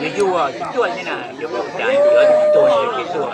Yuav yuav cuaj cuaj xwb na, yuav peb cav yuav tuag yuav peb tuag.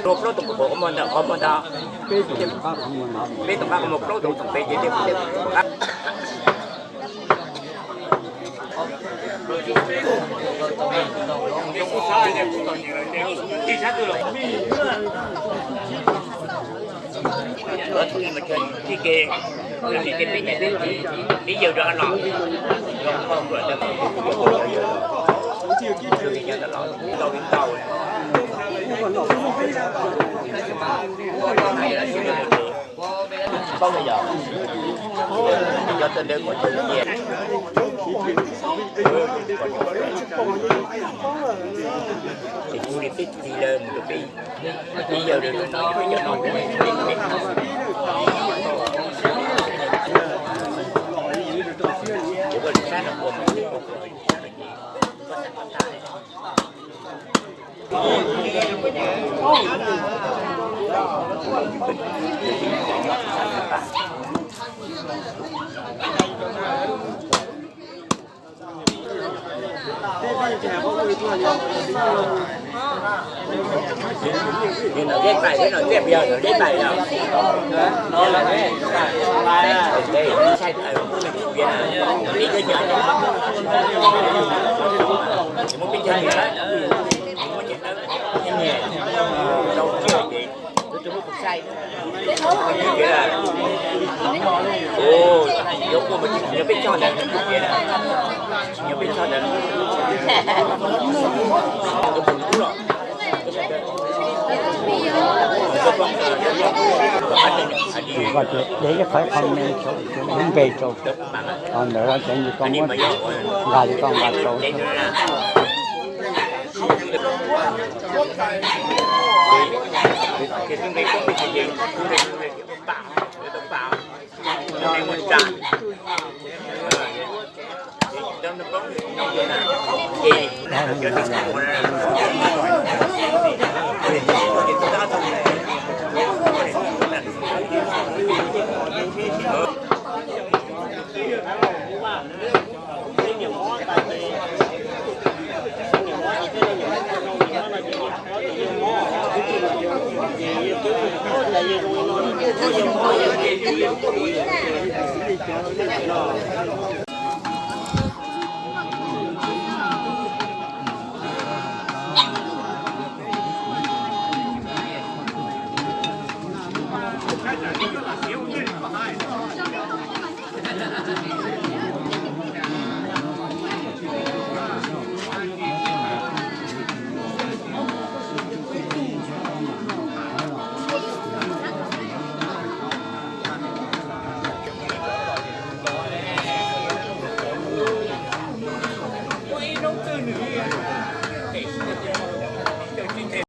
Rau plaub tus qhov muag ntawm qhov muag ntawd, peb tus qab qhov muag plaub tus tus peb ces tej qab. Ib yawg rov los, tau li tau. Paub yog, cov tawm ntawd kuj tsis tias, es kuv li peb txiv lawm mus rau peb, ib yawg li no peb cov no, ces ua li sab no ua mus. Ua, nyob peb choj ntawd, nyob peb choj ntawd. Ces koj ces de ib qho comment rau, ib npe rau, qhov ntawd ces nws koj muab nqa li koj nqa rau.